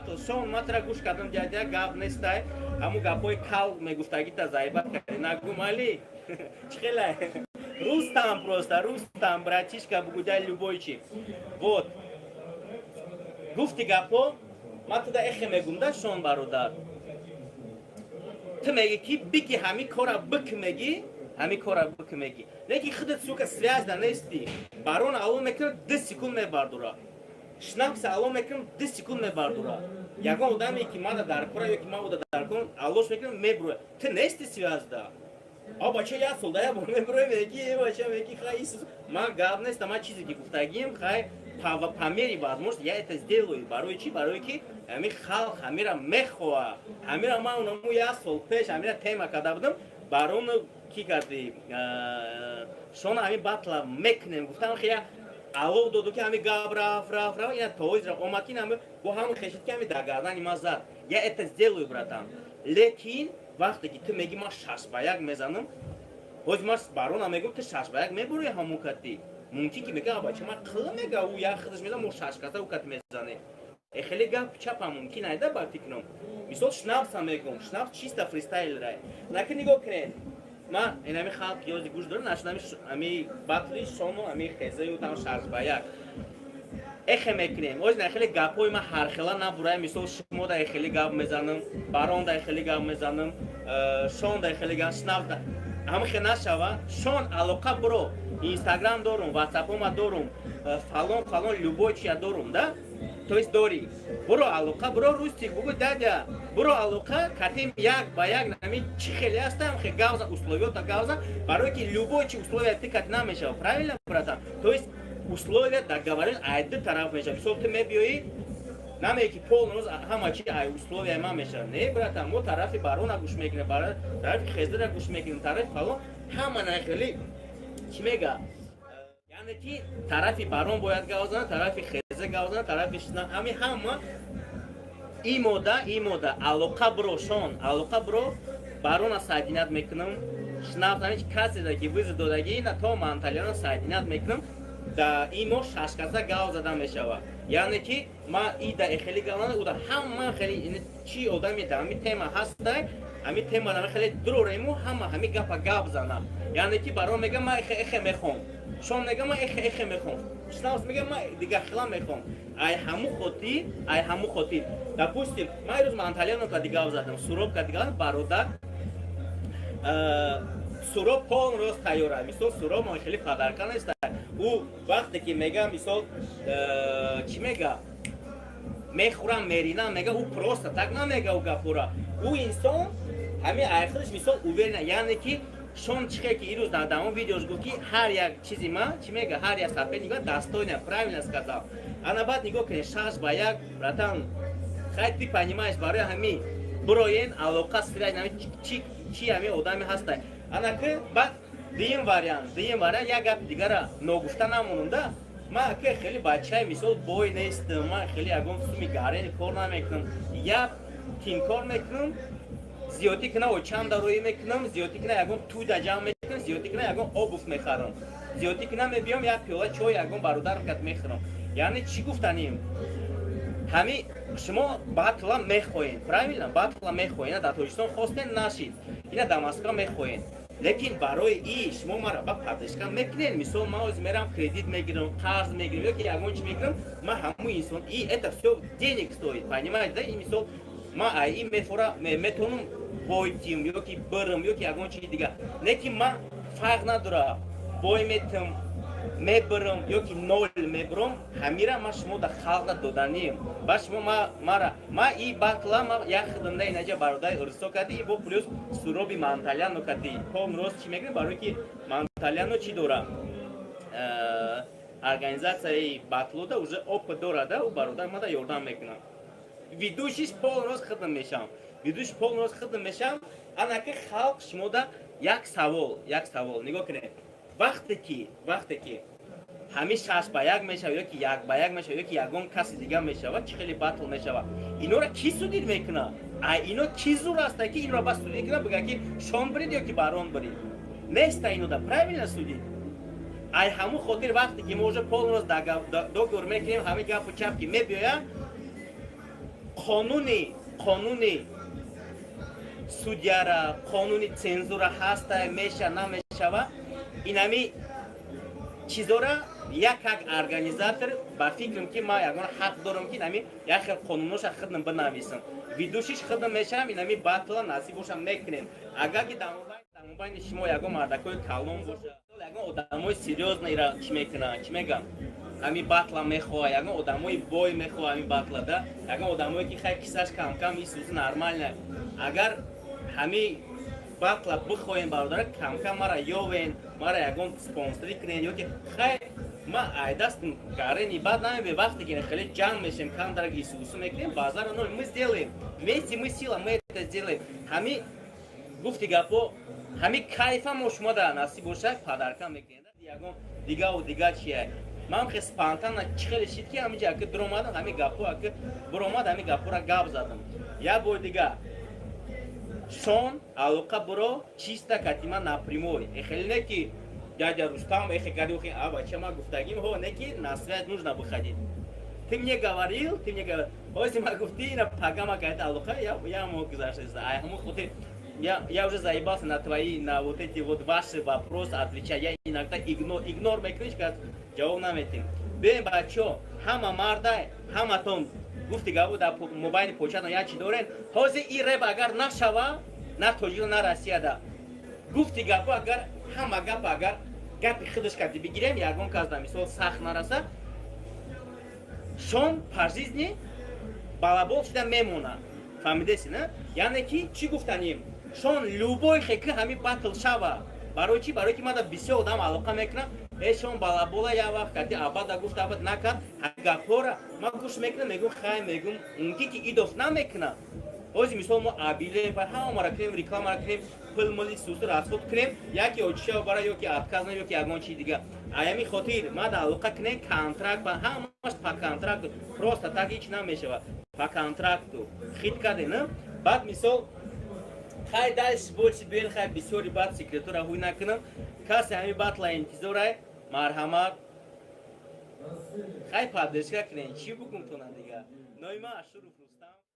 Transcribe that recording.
Батл шон матра гӯш кардам, дядя, гап нестай. Ҳамун гапҳои кал мегуфтагита заебать карди. Нагум али. Чӣ хелай? Рустам просто, Рустам, братишка, бугудай любой чи. Вот. Гуфти гапҳо, ман туда эхе мегум да, шон бародар. Ту меги ки бики ҳами кора бик меги, ҳами кора бик меги. Лекин худат, сука, связь да нести. Барон алло мекунад, 2 секунд мебардора. Шнапса алло мекунам, 2 секунд мебардора. Ягон одаме ки мана дар кора ё ки ман уда дар кор аллош мекунам, мебуроя. Ту нести связь да. А бача як сол да як бор мебуроя, меги э бача, меги хай Исус. Ман гап неста, ман чизе ки гуфтагием, хай, по мере возможности я это сделаю. Барои чӣ? Барои ки ҳами халқ ҳамира мехоҳа. Ҳамира ман унаму як сол пеш ҳамира тема карда будам. Барону ки карди? Шона ҳами батла мекунем. Гуфтам хия алов доду ки ҳами гап рафт, рафт, рафт, ина тоизра омад ки ҳами бо ҳамн хешид ки ҳами дар гардани ма зад. Я это сделаю, братан. Лекин вақте ки ту меги ман 6 ба 1 мезанам, ҳози ман барона мегӯм, ту 6 ба 1 мебурӣ ҳамун кати. Мумкин ки мега бача ман қила мега, ӯ як худаш мезан, мо шаш каса ӯ кати мезанем. Э, хеле гап чапа мумкин айда ба фикрам. Мисол, шнапса мегӯм, шнапс чисто фристайл рай. Наки нигоҳ кунед. Ман инами халқ ёзи гӯш дорам, нашнами ами батли шону ами хезаю там 6 ба 1. Эхе мекунем. Оз на хеле гапҳои ман ҳархела набурай. Мисол, шумо да хеле гап мезанам, барон да хеле гап мезанам, шон да хеле гап, шнав да ҳамхе нашава. Шон, алоқа буро, Инстаграм дорум, Ватсапома дорум, фалон фалон, любой чия дорум да. То есть дорӣ. Буро алоқа, буро рустик бугу, дядя, буро алоқа, катем як ба як нами чӣ хеле ҳастам, хе гавза, условия та гавза, барои ки любой чи условия ты кат намешава. Правильно, братан? То есть условия договорен ай ду тараф мешава. Мисол, ту мебиёӣ, намее ки пол рӯз ҳама чи ай условия ман мешава. Не, братан, мо тарафи барона гӯш мекунем, тарафи хездара гӯш мекунем, тарафи фалон, ҳама на хеле чӣ мега? Яъне ки тарафи барон бояд гав занад, тарафи хезе гав занад, тарафи шина, ҳами ҳама имода имода алоқа биро, шон, алоқа биро, барона соединять мекунам, шнафтани касе ки вызов додагӣ на то манталиано соединять мекунам. Да имо шашкаса гав зада мешава. Яъне ки ма ида эхели гав уда ҳама хеле чи одами да ҳами тема ҳастай, ҳами тема да хеле дурорему ҳама ҳами гапа гап зана. Яъне ки барон мега ма эхе эхе мехом, шон мега ма эхе эхе мехом, шнавс мега ма дига хела мехом. Ай ҳаму хотир, ай ҳаму хотир, допустим, ма ирӯз манталиано кади гап задам, Суроб кади гап, бародар Суроб полный рост тайёра. Мисол, Суроб мо хеле падарка нест. Ӯ вақте ки мега, мисол, чӣ мега, мехӯрам, меринам мега, ӯ просто так намега ӯ гапура. Ӯ инсон ҳами айхудаш, мисол, уверена. Яъне ки шон чихе ки ирӯз дар давом видеош гуфт ки ҳар як чизи ман, чӣ мега, ҳар як соперник достойна, правильно сказал. Ана баъд нигоҳ кунед, 6 ба 1, братан, хай, ты понимаешь. Барои ҳами бироен алоқа, связь, чи чи ҳами одаме ҳастай. Ана ки баъд дуюм вариант, дуюм вариант, як гапи дигара ногуфта намонам да. Ман ки хеле бачаи, мисол, бой нестам, ман хеле ягон суми гарени кор намекунам, як тим кор мекунам, зиёдӣ кина очам дароӣ мекунам, зиёдӣ кина ягон тӯйда ҷамъ мекунам, зиёдӣ кина ягон обуф мехарам, зиёдӣ кина мебиём, як пиёла чой ягон бародарам кат мехӯрам. Яъне чӣ гуфтанем? Ҳами шумо батла мехоҳед, правильно? Батла мехоҳед, дар Тоҷикистон хостен, нашид, ина дар Москва мехоҳед, лекин барои и шумо мара ба поддержка мекунед. Мисол, ман ҳозир мерам, кредит мегирам, қарз мегирам ё ки ягон чи мегирам, ман ҳамун инсон, и это все денег стоит, понимаете да? И мисол, ман ай и мефора метавонам бойтим ё ки бирам ё ки ягон чизи дигар, лекин ман фарқ надора, бой метам, мебирам ё ки нол мебирам, ҳамира ман шумо да халқ доданием. Ба шумо мара ма и батла ма як хидмда инаҷа бародари ирсо кади и бо плюс Суроби Манталяно кади пом рост чӣ мекунем, барое ки Манталяно чӣ дора, организатсияи батлода уже опыт дорада, ӯ бародар мада ёрдам мекунам, ведущий ш пол рост хидм мешавам, ведущий пол рост хидм мешавам. Анаки халқ шумода як савол, як савол. Нигоҳ кунед, вақте ки ҳамин 6 ба 1 мешавад ё ки 1 ба 1 мешавад ё ки ягон каси дигар мешавад, чӣ хеле батл мешавад, инора кӣ судить мекунад? А ино кӣ зур аста ки инро ба судить кунад, бигӯяд ки шон бирид ё ки барон бирид? Неста инода правильно судить. Ай ҳамун хотир, вақте ки мо уже полный рост договор мекунем, ҳамин гапу чап ки мебиёяд. Қонуни судьяра, қонуни цензура ҳаста, меша, намешава. Инами чизора як как организатор ба фикрам, ки ман ягон ҳақ дорам, ки инами як хел қонуноша худам бинависам. Ведущийш худам мешавам. Инами батла насиб бошам, мекунем. Агар ки дар мобайни шумо ягон мардакои калон боша, ягон одамои серьёзныйра чӣ мекунанд, чӣ мегам, ҳами батла мехоҳа, ягон одамои бой мехоҳа, ҳами батлада ягон одамое, ки хай кисаш камкам исуси нормально, агар ҳами батла бихоҳем, бародара, камкам мара ёвен, мара ягон спонсорӣ кунен ё ки хай ма айдаст гарени бад намебе. Вақте ки хеле ҷанг мешем, камдарак исусу мекунем, базара ноль, мы сделаем вместе, мы сила, мы это сделаем. Ҳами гуфти гапо, ҳами кайфа мо шумо да насиб боша, подарка мекунем. Ягон дигаву дига чия, ман хе спонтанно чӣ хеле шид, ки ҳамиҷа аки дуромадам, ҳами гапо аки буромад, ҳами гапора гап задам. Як бор дига, шон алоқа буро чиста катима напрямую. Эхеле не ки дядя Рустам эхе кади, а бача, ма гуфтагим ҳо, не ки на связь нужно выходить. Ты мне говорил, ты мне говорил, ҳози ма гуфти, ина пагама кайта алоқа я мог гузаштаиста. Ай ҳамун хотир я уже заебался на твои, на вот эти вот ваши вопросы отвечать. Я иногда игнор мекуниш, ка ҷавоб наметим. Бем, бачо, ҳама мардай, ҳаматон гуфти гапо дар мобайни початон як чи дорен. Ҳозир и реп агар нашава, на Тоҷикистон, на Россияда, гуфти гапо, агар ҳама гап, агар гапи худаш карди бигирем, ягон кас да мисол сахт нараса, шон по жизни балабол шуда мемонад. Фаҳмидеси, на? Яъне ки чӣ гуфтанем, шон любой хеки ҳами батл шава. Барои чӣ? Барои ки мада бисёр одам алоқа мекунам: «Э, шон балабола як вақт карди, абада гуфт, абад накард». Ҳами гапҳора ман гӯш мекунам, мегӯм: «Хай», мегӯм, мумкин ки идоф намекунам. Ҳозир мисол мо абилем, ҳамара кунем, рекламара кунем, пул моли сусу расход кунем, яке очиша бара ё ки отказ ё ки ягон чи дига. Аями хотир мада алоқа кунем, контракт, ҳамаш по контракту, просто так ҳеч намешавад, по контракту хит кардем. Баъд мисол хай дальше больше бел, хай бисёри баъд секретора ҳуй накунам. Касе ҳами батла интизорай, марҳамат, хай поддержка кунем. Чӣ бугум тона дига? Ноима Ашуров.